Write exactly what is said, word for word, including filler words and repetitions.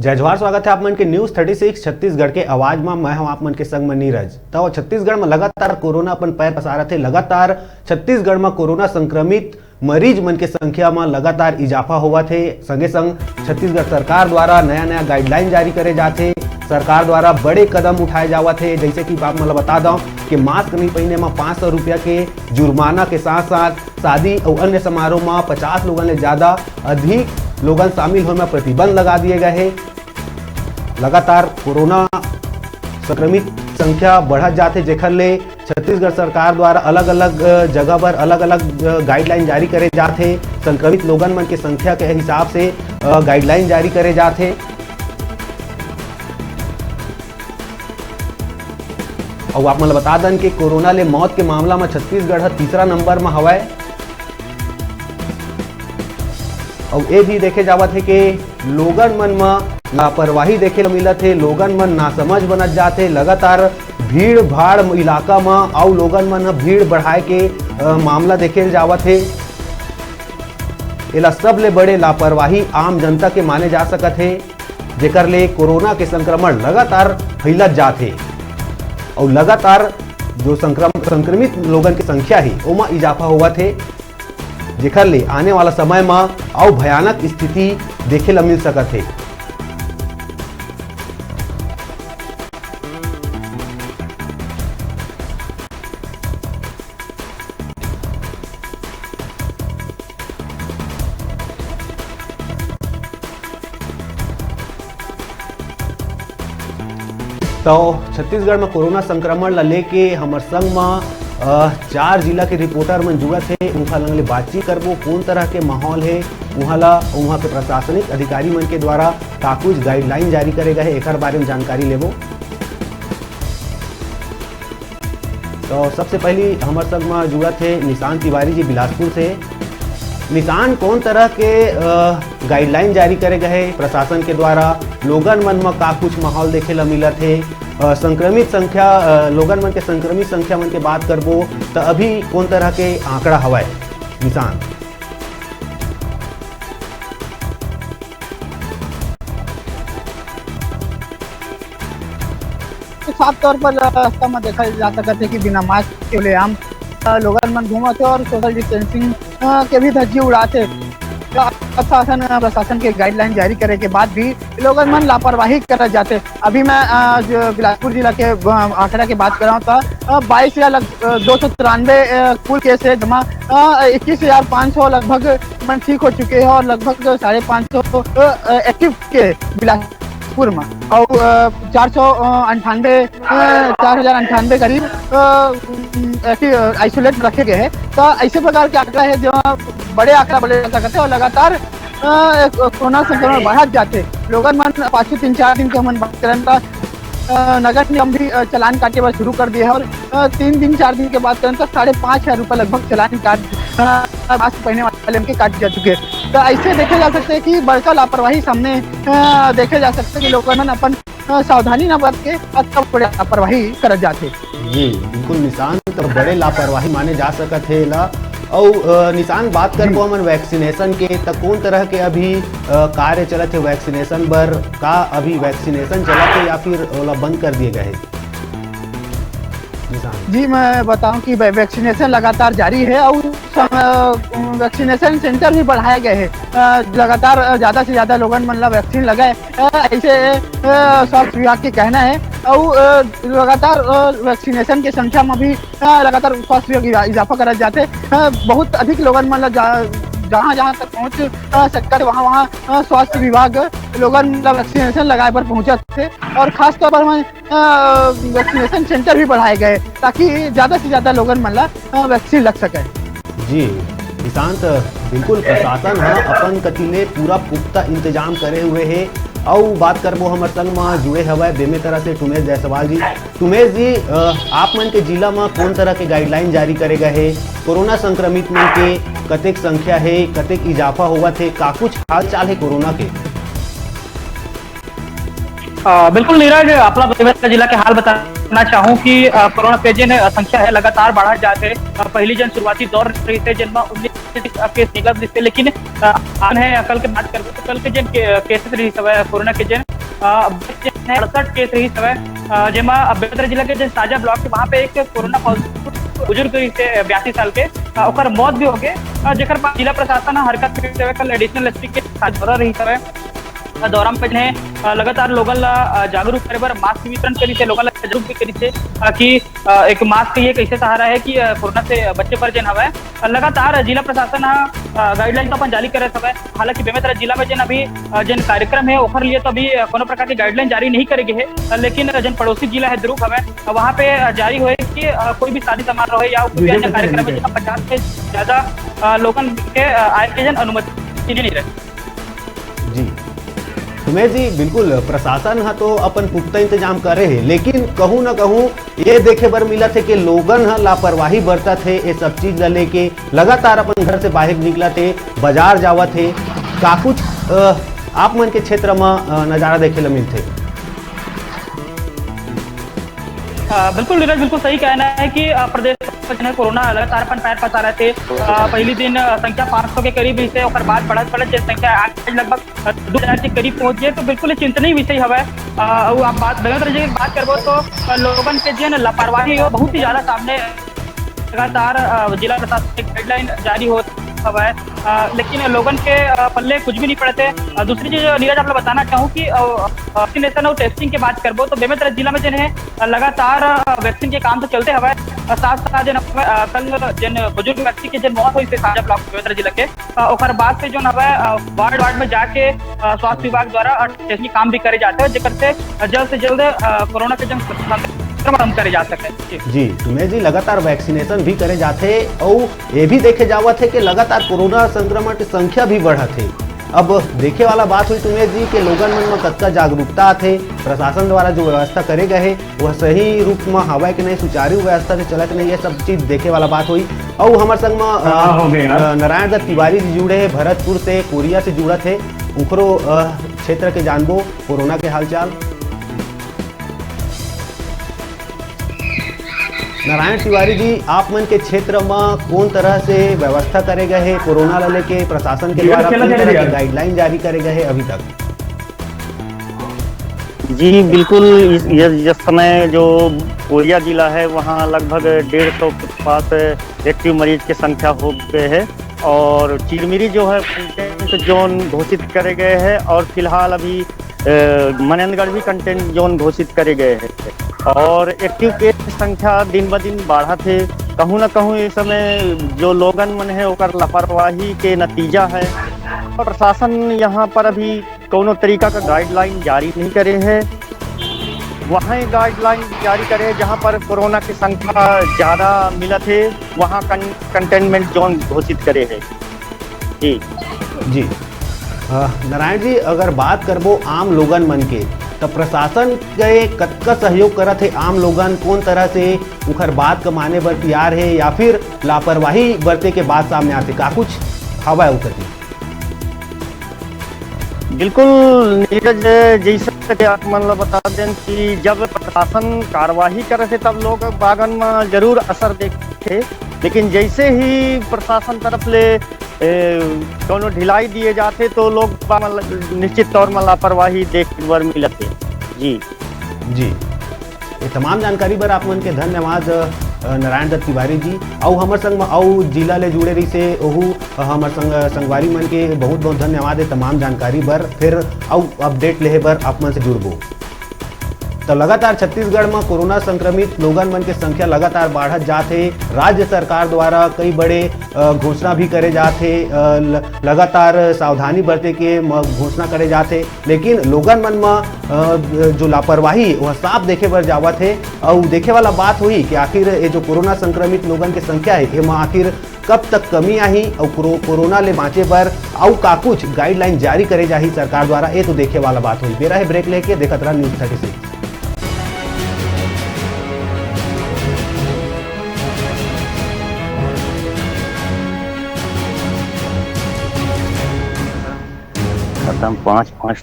जय जोहार, स्वागत है आप मन के News Thirty Six छत्तीसगढ़ के आवाज म। मैं हूं आप मन के संग म नीरज। तो छत्तीसगढ़ म लगातार कोरोना अपन पैर पसारत हे। लगातार छत्तीसगढ़ म कोरोना संक्रमित मरीज मन के संख्या म लगातार इजाफा होवत हे। संगे संग छत्तीसगढ़ सरकार द्वारा नया नया गाइडलाइन जारी करे जात हे। सरकार द्वारा बड़े कदम उठाए जावत हे, जैसे कि आप मन ल बता दंव कि मास्क नहीं पहिने म पाँच सौ रुपया के जुर्माना के साथ साथ शादी अउ अन्य समारोह म पचास लोगन ले ज्यादा अधिक लोगन शामिल होए म प्रतिबंध लगा दिए गए हे। लगातार कोरोना संक्रमित संख्या बढ़त जात हे, जेखर ले छत्तीसगढ़ सरकार द्वारा अलग-अलग, अ, जगह पर अलग-अलग, अ, गाइडलाइन जारी करे जात हे। संक्रमित लोगन मन के संख्या के हिसाब से, अ, गाइडलाइन जारी करे जात हे। अउ आप मन ल बता दन कि कोरोना ले मौत के मामला म छत्तीसगढ़ ह तीसरा नंबर म हवय। अउ ये भी देखे जावत हे कि लोगन मन म लापरवाही देखे ल मिलत हे, लोगन मन नासमझ बनत जात हे। लगातार भीड़ भाड़ इलाका म अउ लोगन मन ह भीड़ बढ़ाए के, अ, मामला देखे ल जावत हे। एला सबले बड़े लापरवाही आम जनता के माने जा सकत हे, जेकर ले कोरोना के संक्रमण लगातार फैलत जात हे अउ लगातार जो संक्रम-, संक्रमित लोगन के संख्या हे, ओमा इजाफा होवत हे, जेकर ले आने वाला समय म अउ भयानक स्थिति देखे ल मिल सकत हे। तो छत्तीसगढ़ म कोरोना संक्रमण ल लेके हमर संग म, अ, चार जिला के रिपोर्टर मन जुड़त हे, उनका लंग ले बातचीत करबो, कौन तरह के माहौल हे, उहाँ ला, उहाँ के प्रशासनिक अधिकारी मन के द्वारा का कुछ गाइडलाइन जारी करे गए हे, एकर बारे में जानकारी लेबो। तो सबसे पहली हमर संग म जुड़त हे निशांत तिवारी जी बिलासपुर से। निशांत, कौन तरह के, अ, गाइडलाइन जारी करे गए हे प्रशासन के द्वारा? लोगन मन म का कुछ माहौल देखे ल मिलत हे? अ, संक्रमित संख्या, अ, लोगन मन के संक्रमित संख्या मन के बात करबो, त अभी कौन तरह के आंकड़ा हवय, निशांत? तो साफ तौर पर, अ, रास्ता में देखा जा सकत हे कि बिना मास्क के खुलेआम, अ, लोगन मन घूमत हे और सोशल डिस्टेंसिंग, अ, के भी धज्जी उड़ात हे। तो प्रशासन, अ, प्रशासन के गाइडलाइन जारी करे के बाद भी लोगन मन लापरवाही करत जाथे। अभी मैं, अ, जो बिलासपुर जिला के, अ, आंकड़ा के बात करंव तो, अ, बाईस हजार लग-, अ, दो सौ तिरानवे, अ, कुल केस हे, जमा, अ, इक्कीस हजार पाँच सौ लगभग मन ठीक हो चुके हैं और लगभग साढ़े पाँच सौ, अ, अ, एक्टिव के बिलासपुर में और, अ, चार सौ अंठानवे, अ, चार हजार अंठानवे करीब, अ, ऐसे, अ, आइसोलेट रखे गए हैं। तो ऐसे प्रकार के आंकड़ा है जो बड़े आंकड़ा बोले जा सकते हैं और लगातार, अ, कोरोना संक्रमण बढ़त जाथे। लोगन मन पाछू तीन चार दिन के मन बात करन त, अ, नगर निगम भी, अ, चालान काटे बर शुरू कर दिए हे और, अ, तीन दिन, चार दिन के बात करन त साढ़े पाँच हजार रुपया लगभग चालान काट, अ, मास्क पहने वाले मन के काट जा चुके हे। तो ऐसे देखे जा सकते हैं कि बड़का लापरवाही सामने, अ, देखे जा सकते हैं कि लोगन मन अपन, अ, सावधानी न बरत के अतका बड़े लापरवाही करत जाथे। जी, बिल्कुल निशांत, बड़े लापरवाही माने जा सकत हे एला। अउ, अ, निशांत, बात करबो हमन वैक्सीनेशन के, त कौन तरह के अभी, अ, कार्य चलत हे वैक्सीनेशन बर? का अभी वैक्सीनेशन चलत हे या फिर ओला बंद कर दिए गए हे? निशांत। जी, मैं बताऊं कि वै-, वैक्सीनेशन लगातार जारी है और सम-, अ, वैक्सीनेशन सेंटर भी बढ़ाए गए हैं। अ, लगातार, अ, ज्यादा से ज्यादा लोगन मन ला वैक्सीन लगाए। अ, ऐसे, अ, स्वास्थ्य विभाग के कहना है। और, अ, लगातार, अ, वैक्सीनेशन के संख्या में भी, अ, लगातार स्वास्थ्य विभाग इजा-, इजाफा करत जाथे। अ, बहुत अधिक लोगन मन ला जा-, जहाँ जहाँ तक पहुँच, अ, सकत हे, वहाँ वहाँ, अ, स्वास्थ्य विभाग लोगन ला वैक्सीनेशन लगाए बर पहुँचत हे और खासतौर पर हमन, अ, वैक्सीनेशन सेंटर भी बढ़ाए गए ताकि ज्यादा से ज्यादा लोगन मन ला, अ, वैक्सीन लग सके। जी, निशांत, बिल्कुल प्रशासन ह अपन कति ले पूरा पुख्ता इंतजाम करे हुए हे। अउ बात करबो हमर संग म जुड़े हवय बेमेतरा से टुमेश जायसवाल जी। टुमेश जी, अ, आप मन के जिला म कौन तरह के गाइडलाइन जारी करे गए हे? कोरोना संक्रमित मन के कतेक संख्या हे, कतेक इजाफा होवत हे, का कुछ हाल चाल हे कोरोना के? अ, बिल्कुल नीरज, अपना बेमेतरा जिला के हाल बताना चाहूँ कि, अ, कोरोना के जेन, अ, संख्या है लगातार बढ़त जात हे। अ, पहली जेन शुरुआती दौर रहिस हे जेन म उन्नीस केस निकलत रहिस हे, लेकिन, अ, आज हे, कल के बात करबो तो कल के जेन के, केसेस रहिस हवय कोरोना के जेन, अ, अड़सठ केस रहिस हवय, अ, जेमा बेमेतरा जिला के जेन साजा ब्लॉक के वहाँ पे एक कोरोना पॉजिटिव बुजुर्ग रहिस हे बयासी साल के, अ, ओकर मौत भी हो गए, अ, जेकर बाद जिला प्रशासन ह हरकत में रहिस हवय। कल एडिशनल एसपी के साथ दौरा रहिस हवय। दौरा में जेन हे, अ, लगातार लोगन ला, अ, जागरूक करे बर मास्क वितरण करिस हे, लोगन ला जागरूक भी करिस हे, अ, कि, अ, एक मास्क ही एक ऐसे सहारा है कि, अ, कोरोना से बचे बर जेन हवय, अ, लगातार जिला प्रशासन ह, अ, गाइडलाइन तो अपन जारी करत हवय। हालांकि बेमेतरा जिला में जेन अभी, अ, जेन कार्यक्रम है ओखर लिए तो अभी, अ, कोनो प्रकार के गाइडलाइन जारी नहीं करे गे हे, अ, लेकिन जेन पड़ोसी जिला है दुर्ग हवय, अ, वहाँ पे, अ, जारी होए कि, अ, कोई भी शादी समारोह है या कोई भी अन्य कार्यक्रम है जेमा पचास से ज्यादा, अ, लोगन के, अ, आए के जेन अनुमति नहीं रहे। जी। सुमेश जी, बिल्कुल, प्रशासन ह तो अपन पुख्ता इंतजाम करे हे, लेकिन कहूँ न कहूँ ये देखे बर मिलत हे कि लोगन ह लापरवाही बरतत हे, ये सब चीज ल लेके लगातार अपन घर से बाहर निकलत हे, बाजार जावत हे। का कुछ, अ, आप मन के क्षेत्र म, अ, नजारा देखे ल मिलथे? अ, बिल्कुल नीरज, बिल्कुल सही कहना है कि, अ, प्रदेश में जो है कोरोना लगातार अपन पैर पसारत हे। अ, पहली दिन, अ, संख्या पाँच सौ के करीब रहिस हे, ओकर बाद बढ़त बढ़त ये संख्या आज लगभग, अ, दो हजार के करीब पहुंच गए, तो बिल्कुल ये चिंतनीय विषय हवय। अ, अउ आप बात, बेमेतरा जिला के बात करबो तो, अ, लोगन के जेन लापरवाही हो बहुत ही ज्यादा सामने लगातार, अ, जिला प्रशासन के गाइडलाइन जारी होत हवय, अ, लेकिन लोगन के, अ, पल्ले कुछ भी नहीं पड़त हे। अ, दूसरी चीज नीरज आप ला बताना चाहूँ कि, अ, वैक्सीनेशन और टेस्टिंग के बात करबो तो बेमेतरा जिला में जेन हे, अ, लगातार, अ, वैक्सीन के काम तो चलते हवय। अ, साथ साथ जेन हवय, अ, कल जेन बुजुर्ग व्यक्ति के जेन मौत होइस हे साजा ब्लॉक बेमेतरा जिला के, अ, ओकर बाद से जोन हवय, अ, वार्ड वार्ड में जाके, अ, स्वास्थ्य विभाग द्वारा, अ, टेस्टिंग काम भी करे जाथे, जेकर से, अ, जल्द से जल्द, अ, कोरोना के जन संक्रमण कम करे जा सके। जी। जी, सुमेश जी, लगातार वैक्सीनेशन भी करे जाथे अउ ये भी देखे जावत हे कि लगातार कोरोना संक्रमण के संख्या भी बढ़त हे। अब देखे वाला बात होही सुमेश जी कि लोगन मन म कतका जागरूकता आथे, प्रशासन द्वारा जो व्यवस्था करे गए हे, वह सही रूप म हवय कि नहीं, सुचारू व्यवस्था से चलत नहीं, ये सब चीज देखे वाला बात होही। अउ हमर संग म, अ, का हो गया? अ, नारायण दत्त तिवारी जी जुड़े हे, भरतपुर से, कोरिया से जुड़त हे, उखरो, अ, क्षेत्र के जानबो कोरोना के हालचाल। नारायण तिवारी जी, आप मन के क्षेत्र म कोन तरह से व्यवस्था करे गए हे कोरोना ला लेके, प्रशासन के जीवन द्वारा खेला कोन खेला तरह के गया। गाइडलाइन जारी करे गए हे अभी तक? जी, बिल्कुल, इस, ये, इस समय जो कोरिया जिला है, वहाँ लगभग डेढ़ सौ के पास एक्टिव मरीज की संख्या हो गए है और चिरमिरी जो है कंटेंट जोन घोषित करे गए हैं और फिलहाल अभी, अ, मनेंद्रगढ़ भी कंटेंट जोन घोषित करे गए हैं और एक्टिव केस संख्या दिन ब दिन बढ़त हे। कहूँ ना कहूँ इस समय जो लोगन मन है ओकर लापरवाही के नतीजा है। प्रशासन यहाँ पर अभी कोनो तरीका का गाइडलाइन जारी नहीं करे है। वहाँ गाइडलाइन जारी करे जहाँ पर कोरोना की संख्या ज्यादा मिलत हे, वहाँ कं-, कंटेनमेंट जोन घोषित करे है। जी। जी। अ, नारायण जी, अगर बात करबो आम लोगन मन के, त प्रशासन के कतका सहयोग करत हे? आम लोगन कोन तरह से उखर बात के माने बर तैयार हे या फिर लापरवाही बरते के बात सामने आथे? का कुछ हवय उखर? बिल्कुल नीरज, जैसे कि आप मन ला बता दें कि जब प्रशासन कार्यवाही करे थे तब लोग बागन में जरूर असर देखे, लेकिन जैसे ही प्रशासन तरफ ले, ए, कोनो ढिलाई दिए जाते तो लोग बा-, मतलब, निश्चित तौर में लापरवाही देखे बर मिलत हे। जी। जी, ये तमाम जानकारी बर आप मन के धन्यवाद, अ, नारायण दत्त तिवारी जी। अउ हमर संग म अउ जिला ले जुड़े रहिसे, ओहू, अ, हमर संग, संगवारी मन के बहुत-बहुत धन्यवाद हे तमाम जानकारी बर। फिर अउ अपडेट लेहे बर आप मन से जुड़बो। त लगातार छत्तीसगढ़ म कोरोना संक्रमित लोगन मन के संख्या लगातार बाढ़त जात हे। राज्य सरकार द्वारा कई बड़े, अ, घोषणा भी करे जात हे। अ, ल-, लगातार सावधानी बरते के म-, घोषणा करे जात हे। लेकिन लोगन मन म, अ, जो लापरवाही हे, वह साफ देखे बर जावत हे। अउ देखे वाला बात होही कि आखिर ये जो कोरोना संक्रमित लोगन के संख्या हे, एमा आखिर कब तक कमी आही अउ कोरो-, कोरोना ले बांचे बर अउ का कुछ गाइडलाइन जारी करे जाही सरकार द्वारा, ये तो देखे वाला बात होही। बेरा हे ब्रेक लेके, देखत रहा न्यूज़ थर्टी सिक्स। खत्म, पाँच, पाँच।